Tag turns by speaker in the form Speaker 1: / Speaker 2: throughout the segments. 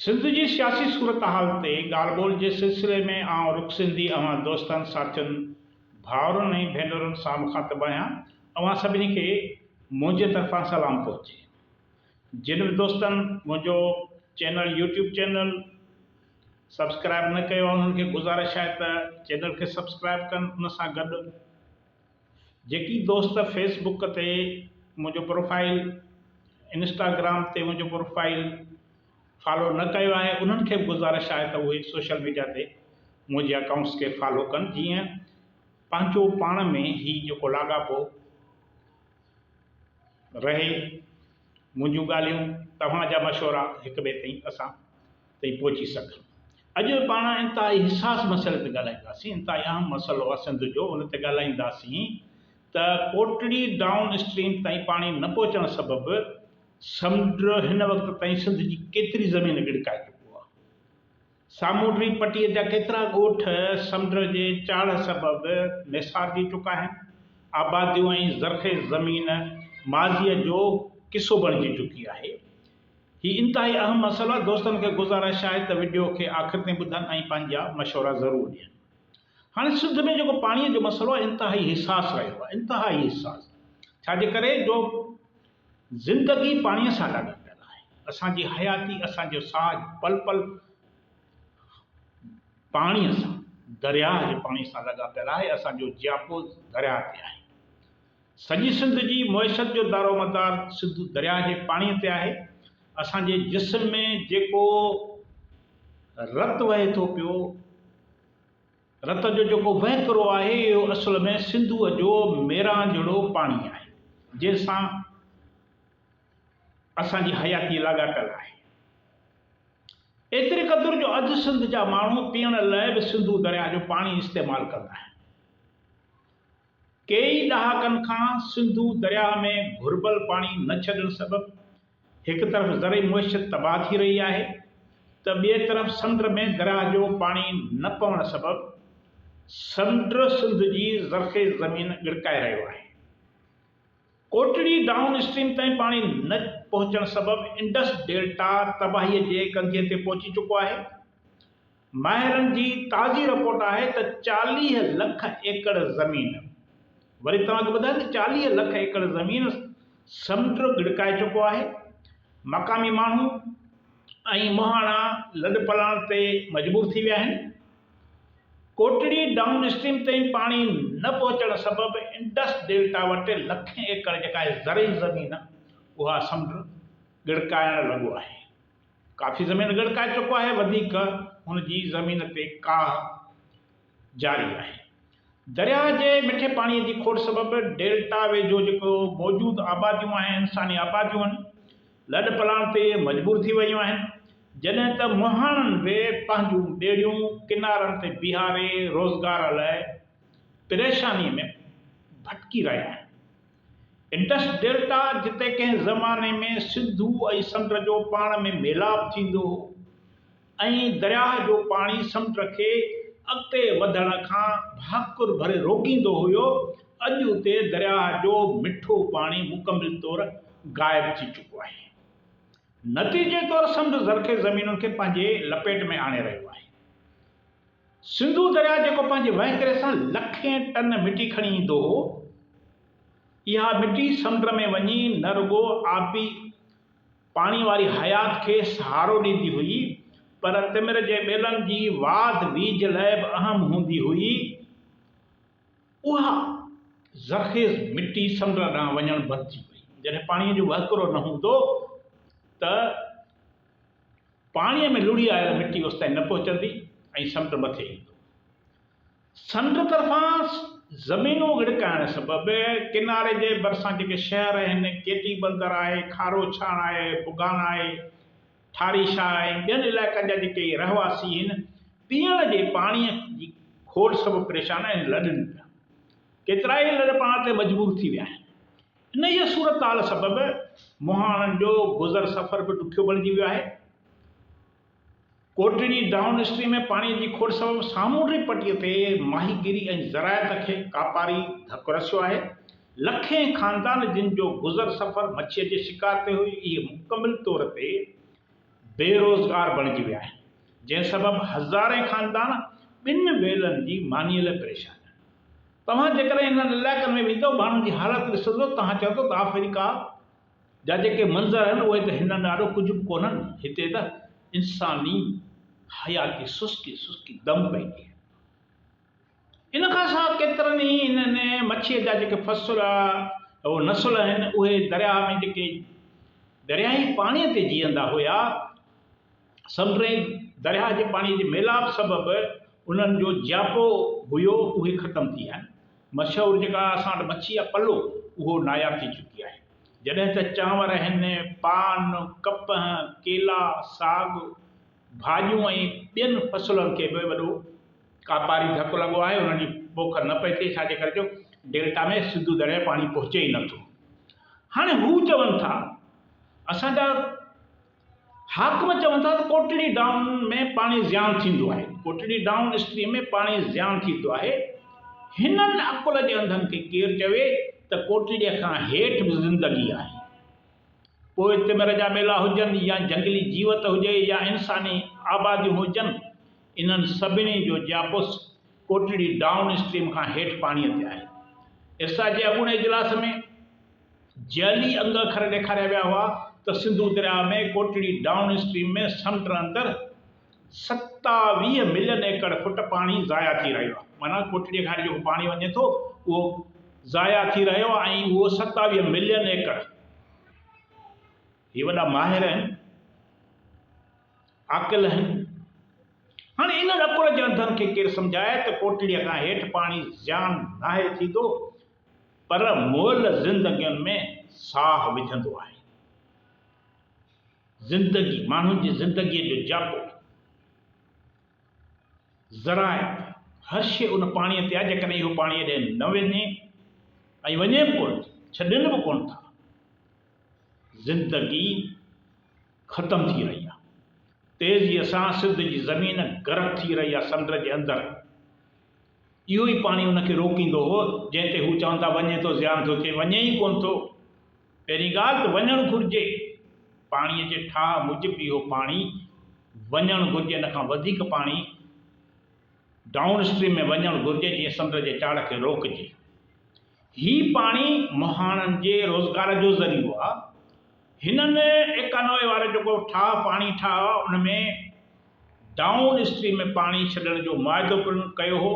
Speaker 1: سنڌ جي سياسي صورتحال تي ڳالهه ٻولهه جي سلسلي ۾ آئون رڪ سنڌي اوهان دوستن، ساٿين، ڀائرن ۽ ڀينرن سان مخاطب آهيان. اوهان سڀني کي منهنجي طرفان سلام پهچي. جن به دوستن منهنجو چينل يوٽيوب چينل سبسڪرائب نه ڪيو آهي انهن کي گذارش آهي ته چينل کي سبسڪرائب ڪن ان سان گڏ جيڪي دوست فيس بڪ تي منهنجو پروفائل انسٽاگرام تي منهنجو پروفائل فالو نه ڪيو آهي انهن کي به گذارش آهي ته اهي سوشل ميڊيا تي منهنجي اڪائونٽس کي فالو ڪن جيئن پنهنجو پاڻ ۾ هي جيڪو لاڳاپو رهي منهنجون ڳالهيون توهان جا مشورا هڪ ٻئي تائين اسان تائين پهچي سگهن. اڄ پاڻ انتهائي حساس مسئلي تي ڳالهائينداسين، انتهائي اهم مسئلو آهي سنڌ جو، ان تي ڳالهائينداسين ته ڪوٽڙي ڊائون اسٽريم تائين پاڻي نه پهچڻ سبب سمنڊ هن وقت تائين سنڌ جي ڪيتري زمين ڳڙڪائي چڪو آهي. سامونڊي پٽيء جا ڪيترا ڳوٺ سمنڊ جي چاڙهه سبب ميسارجي چڪا آهن. آباديون ۽ زرخيز زمين ماضيء جو قصو بڻجي چڪي آهي. هي انتهائي اهم مسئلو آهي دوستن کي گذارش آهي ته وڊيو کي آخر تائين ٻڌن ۽ پنهنجا مشورا ضرور ڏين. هاڻي سنڌ ۾ جيڪو پاڻي جو مسئلو آهي انتهائي حساس رهيو آهي انتهائي حساس ڇا جي ڪري جو زندگي پاڻي سان لاڳاپيل آهي اسان جي حياتي اسان جو ساهه پل پل پاڻي سان درياهه جي پاڻي سان لاڳاپيل آهي اسان جو جياپو درياهه تي آهي. سڄي سنڌ جي معيشت جو دارومدار سنڌو درياهه جي پاڻيء تي آهي. اسان جي جسم ۾ جيڪو رت وهي ٿو پيو، رت جو جيڪو وهڪرو آهي، اهو اصل ۾ سنڌوء جو ميرانجهڙو پاڻي آهي، جنهن سان اسان جي حياتي لاڳاپيل آهي. ايتري قدر جو اڌ سنڌ جا ماڻهو پيئڻ لاء به سنڌو درياهه جو پاڻي استعمال ڪندا آهن. ڪيئي ڏهاڪن کان سنڌو درياهه ۾ گهربل پاڻي نه ڇڏڻ سبب هڪ طرف زرعي معيشت تباهه ٿي رهي آهي ته ٻئي طرف سمنڊ ۾ درياهه جو پاڻي نه پوڻ سبب سمنڊ سنڌ جي زرخيز زمين ڳڙڪائي رهيو آهي. ڪوٽڙي ڊائون اسٽريم تائين پاڻي نه پهچڻ سبب انڊس ڊيلٽا تباهي جي ڪنڌيء تي پهچي چڪو آهي. ماهرن جي تازي رپورٽ آهي ته 40 لک ايڪڙ زمين وري توهان کي ٻڌايان ته 40 لک ايڪڙ زمين سمنڊ ڳڙڪائي چڪو آهي، مقامي ماڻهو ۽ مهاڻا لڏپلاڻ تي مجبور ٿي ويا آهن. ڪوٽڙي ڊائون اسٽريم تائين پاڻي نه پهچڻ سبب انڊس ڊيلٽا وٽ لکين ايڪڙ جيڪا آهي زرعي زمين اها سمنڊ ڳڙڪائڻ لڳو آهي. ڪافي زمين ڳڙڪائي چڪو آهي، وڌيڪ هن جي زمين تي ڪاهه جاري آهي. درياهه جي مٺي پاڻي جي کوٽ سبب ڊيلٽا ويجهو جيڪو موجود آباديون آهن، انساني آباديون آهن، لڏپلاڻ تي مجبور ٿي ويون آهن، جڏهن ته مهاڻن به پنهنجون ٻيڙيون ڪنارن تي بيهاري روزگار لاء پريشاني ۾ ڀٽڪي رهيا آهن. انڊس ڊيلٽا جتي ڪنهن زماني ۾ سنڌو ۽ سمنڊ جو پاڻ ۾ ميلاپ ٿيندو هو ۽ درياهه جو پاڻي سمنڊ کي اڳتي وڌڻ کان ڀاڪر ڀري روڪيندو هيو، اڄ اتي درياهه جو مٺو پاڻي مڪمل طور غائب ٿي چڪو آهي. نتيجي طور سمنڊ زرخيز زمينن کي پنهنجي لپيٽ ۾ آڻي رهيو آهي. سنڌو درياء جيڪو پنهنجي وهڪري سان لکين ٽن مٽي کڻي ايندو هو، اها مٽي سمنڊ ۾ وڃي نه رڳو آبي پاڻي واري حيات کي سهارو ڏيندي هئي، پر تمر جي ٻيلن جي واڌ ويجهه لئه به اهم هوندي هئي. اها زرخيز مٽي سمنڊ ڏانهن وڃڻ بند ٿي وئي. جڏهن پاڻيء جو وهڪرو نه هوندو ته پاڻيء ۾ لڙهي آيل مٽي اوستائين نه پهچندي ۽ سمنڊ مٿي ايندو. سمنڊ طرفان زمينون ڳڙڪائڻ سبب ڪناري جي ڀرسان جيڪي شهر آهن، ڪيٽي بندر آهي، کارو ڇاڻ آهي، بگاڻ آهي، ٺاري شاهه ۽ ٻين علائقن جا جيڪي رهواسي آهن، پيئڻ جي پاڻيء جي کوٽ سبب پريشان آهن ۽ لڏن پيا. ڪيترائي لڏپاڻ تي مجبور ٿي ويا آهن. انهيء صورتحال سبب مهاڻن جو گذر سفر به ڏکيو بڻجي ويو آهي. ڪوٽڙي ڊائون اسٽريم ۾ پاڻي جي کوٽ سبب سامونڊي پٽي تي ماهيگيري ۽ زراعت کي ڪاپاري ڌڪ رسيو آهي. لکين خاندان جن جو گذر سفر مڇيء جي شڪار تي هئي، اهي مڪمل طور تي بيروزگار بڻجي ويا آهن، جنهن سبب هزارين خاندان ٻن ويلن جي مانيء لاء پريشان آهن. توهان جيڪڏهن انهن علائقن ۾ ويندؤ، ماڻهن جي حالت ڏسندؤ، توهان چوندؤ ته آفريڪا جا جيڪي منظر آهن، اهي ته هنن آڏو ڪجهه به ڪونهن، هتي ته انساني حياتي سسڪي سسڪي دم پئي ڏئي. ان کان سواء ڪيترن ئي انهن مڇيء جا جيڪي فصل اهو نسل آهن اهي درياهه ۾ جيڪي درياهي پاڻيء تي جيئندا هيا، سمنڊ ۽ درياهه جي پاڻيء جي ميلاپ سبب انهن جو جياپو هيو اهي ختم ٿي ويا آهن. مشهور جيڪا اسان وٽ مڇي آهي پلو اهو ناياب ٿي چڪي آهي. جڏهن ته چانور آهن، پان، ڪپهه، ڪيلا، ساڳ، ڀاڄيون ۽ ٻين فصلن کي به وڏو ڪاپاري ڌڪ لڳو آهي، انهن جي پوک نه پئي ٿئي، ڇا جي ڪري جو ڊيلٽا ۾ سنڌو درياء پاڻي پهچي ئي نٿو. هاڻي هو چون ٿا، اسان جا حاڪم چون ٿا ته ڪوٽڙي ڊائون ۾ پاڻي زيان ٿيندو آهي، ڪوٽڙي ڊائون اسٽريم ۾ پاڻي زيان ٿيندو آهي، هنن عقل جي انڌن کي ڪير چوي ته ڪوٽڙيء کان هيٺ به زندگي آهي. پوء تمر جا ٻيلا هجن يا جهنگلي جيوت هجي يا انساني آباديون هجن، انهن سڀني جو جياپو ڪوٽڙي ڊائون اسٽريم کان هيٺ پاڻيء تي آهي. ارسا جي اڳوڻي اجلاس ۾ جعلي انگ اکر ڏيکاريا ويا هئا ته سنڌو درياء ۾ ڪوٽڙي ڊائون اسٽريم ۾ سمنڊ اندر 27 ملين ايڪڙ فٽ پاڻي ضايع ٿي رهيو آهي. معنيٰ ڪوٽڙيء کان جيڪو پاڻي وڃي ٿو اهو ضايع ٿي رهيو آهي ۽ اهو 27 ملين ايڪڙ. هي وڏا ماهر آهن، عاقل آهن. هاڻي انهن عقل جي انڌن کي ڪير سمجهائي ته ڪوٽڙيء کان هيٺ پاڻي زيان ناهي ٿيندو پر مئل زندگين ۾ ساهه وجهندو آهي. زندگي، ماڻهن جي زندگيء جو جياپو، زراعت، هر شيء ان پاڻيء تي آهي، جيڪڏهن اهو پاڻي ايڏي نه وڃي ۽ وڃي به ڪونه ٿو، ڇڏين به ڪونه ٿا، زندگي ختم ٿي رهي آهي. تيزيء سان سنڌ جي زمين غرق ٿي رهي آهي سمنڊ جي اندر. اهو ئي پاڻي ان کي روڪيندو هو، جنهن تي هو چون ٿا وڃي ٿو زيان ٿو ٿئي، وڃي ئي ڪونه ٿو. پهرين ڳالهه ته وڃڻ گهرجي. پاڻيء جي ٺاهه موجب اهو پاڻي وڃڻ گهرجي، ان کان وڌيڪ پاڻي ڊائون اسٽريم ۾ وڃڻ گهرجي جيئن سمنڊ جي چاڙهه کي روڪجي. هي پاڻي مهاڻن جي روزگار جو ذريعو آهي. هنن 91 وارو جيڪو ٺاهه پاڻي ٺاهه آهي ان ۾ ڊائون اسٽريم ۾ پاڻي ڇڏڻ جو معاهدو پڻ ڪيو هو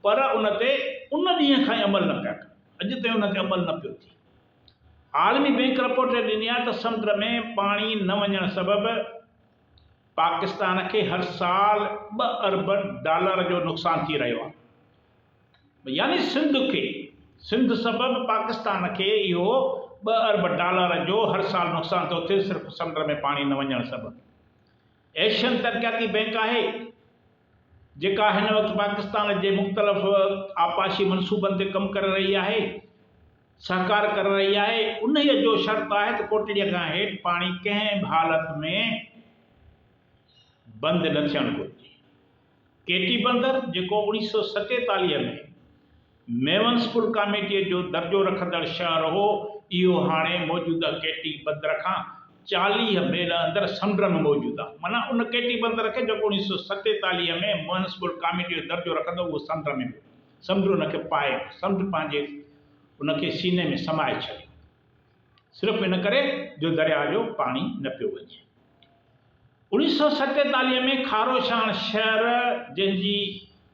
Speaker 1: پر ان تي ان ڏينهن کان ئي عمل نه پيا ڪن. اڄ تائين ان تي عمل نه پيو ٿئي. عالمي بئنڪ رپورٽ ڏني آهي ته سمنڊ ۾ پاڻي نه وڃڻ سبب پاڪستان کي هر سال ٻه ارب ڊالر جو نقصان ٿي رهيو آهي يعني سنڌ کي سنڌ سبب پاڪستان کي اهو ٻه ارب ڊالر جو هر سال نقصان ٿو ٿئي صرف سمنڊ ۾ پاڻي نه وڃڻ سبب ايشين ترقياتي بئنڪ آهي جيڪا هن وقت پاڪستان جي مختلف آبپاشي منصوبن تي ڪم ڪري رهي آهي، سهڪار ڪري رهي آهي، انهيء جو شرط آهي ته ڪوٽڙيء کان هيٺ پاڻي ڪنهن به حالت ۾ بند نه ٿيڻ گهرجي. ڪيٽي بندر، جيڪو 1947 ۾ ميونسپل ڪاميٽيء جو درجو رکندڙ شهر هو، اهو هاڻي موجوده ڪيٽي بندر کان 40 ميل اندر سمنڊ ۾ موجود آهي. معنيٰ ان ڪيٽي بندر کي جيڪو 1947 ۾ ميونسپل ڪاميٽيء جو درجو رکندو هو، اهو سمنڊ ۾ ويو. سمنڊ ان کي پائي ويو. سمنڊ پنهنجي ان کي سيني ۾ سمائي ڇڏيو. صرف ان ڪري جو درياء جو پاڻي نه پيو وڃي. 1947 ۾ کاروشاڻ شهر جنهن جي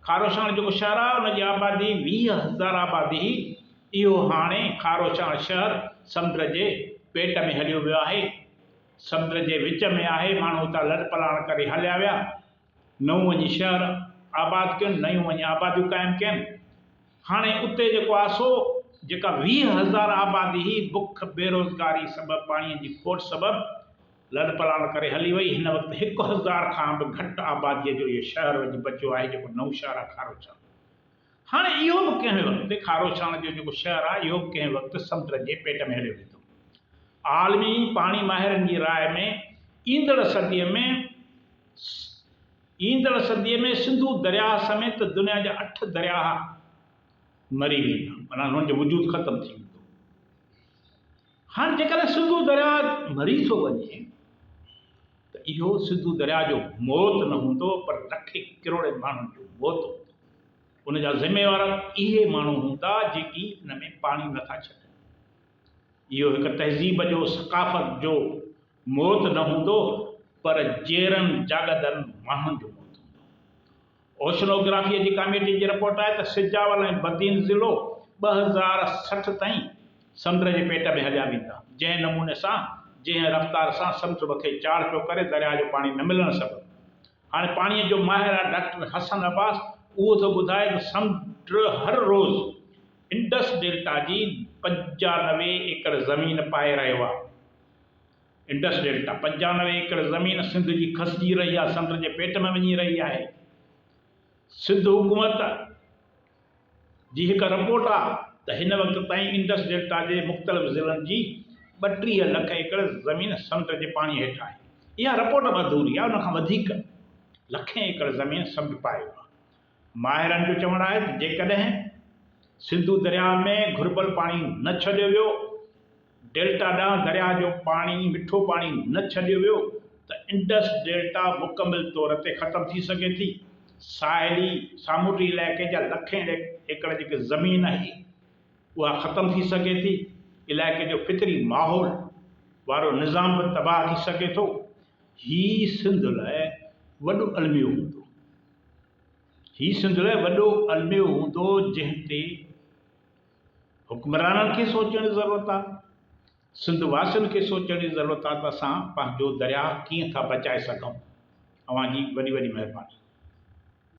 Speaker 1: کاروشاڻ جيڪو شهر آهي ان جي آبادي 20,000 آبادي هئي اهو هاڻي کاروشاڻ شهر سمنڊ جي پيٽ ۾ هليو ويو آهي سمنڊ جي وچ ۾ آهي ماڻهو اتان لڏپلاڻ ڪري هليا ويا نئون وڃي شهر آباد ڪين نيون وڃي آباديون قائم ڪين هاڻي اتي جيڪو آهي سو جيڪا 20,000 آبادي هئي بک بيروزگاري سبب پاڻي جي کوٽ سبب لڏپلاڻ ڪري هلي وئي. هن وقت 1000 کان به گهٽ آباديء جو اهو شهر وڃي بچيو آهي جيڪو نئون شهر آهي کاروڇاڻ. هاڻي اهو به ڪنهن وقت کاروڇاڻ جو جيڪو شهر آهي اهو به ڪنهن وقت سمنڊ جي پيٽ ۾ هليو ويندو. عالمي پاڻي ماهرن جي راء ۾ ايندڙ صديء ۾ ايندڙ صديء ۾ سنڌو درياهه سميت دنيا جا اٺ درياهه مري ويندا معنيٰ انهن جو وجود ختم ٿي ويندو. هاڻ جيڪڏهن سنڌو درياء مري ٿو وڃي ته اهو سنڌو درياء جو موت نه هوندو پر لکين ڪروڙين ماڻهن جو موت هوندو. ان جا ذميوار اهي ماڻهو هوندا جيڪي ان ۾ پاڻي نه ٿا ڇڏن. اهو هڪ تهذيب جو، ثقافت جو موت نه هوندو پر جيئرن جاڳندن ماڻهن جو موت هوندو. اوشنوگرافيء جي ڪاميٽي جي رپورٽ آهي ته سجاول ۽ بدين ضلعو 2060 تائين سمنڊ جي پيٽ ۾ هليا ويندا. جنهن نموني سان جنهن رفتار سان سمنڊ مٿي چاڙهه پيو ڪري درياء جو پاڻي نه ملڻ سبب هاڻي پاڻيء جو ماهر آهي ڊاڪٽر حسن عباس اهو ٿو ٻڌائي ته سمنڊ هر روز انڊس ڊيلٽا جي 95 ايڪڙ زمين پائي رهيو آهي. انڊس ڊيلٽا، 95 ايڪڙ زمين سنڌ جي کسجي رهي آهي، سمنڊ جي پيٽ ۾ وڃي رهي آهي. سنڌ حڪومت جي هڪ رپورٽ آهي ته هن وقت تائين انڊس ڊيلٽا جي مختلف ضلعن جي 32 لک ايڪڙ زمين سمنڊ جي پاڻي هيٺ آهي. اها رپورٽ به اڌوري آهي، ان کان وڌيڪ لکين ايڪڙ زمين سمنڊ پايو آهي. ماهرن جو چوڻ آهي ته جيڪڏهن سنڌو درياهه ۾ گهربل پاڻي نه ڇڏيو ويو، ڊيلٽا ڏانهن درياهه جو پاڻي مٺو پاڻي نه ڇڏيو ويو ته انڊس ڊيلٽا مڪمل طور تي ختم ٿي سگهي ٿي. ساحلي سامونڊي علائقي جا لکين ايڪڙ جيڪي زمين آهي اها ختم ٿي سگهي ٿي. علائقي جو فطري ماحول وارو نظام به تباهه ٿي سگهي ٿو. هي سنڌ لاء وڏو الميو هوندو. هي سنڌ لاء وڏو الميو هوندو جنهن تي حڪمرانن کي سوچڻ جي ضرورت آ، سنڌ واسين کي سوچڻ جي ضرورت آ ته اسان پنهنجو درياهه ڪيئن ٿا بچائي سگهون. اوهان جي وڏي وڏي مهرباني.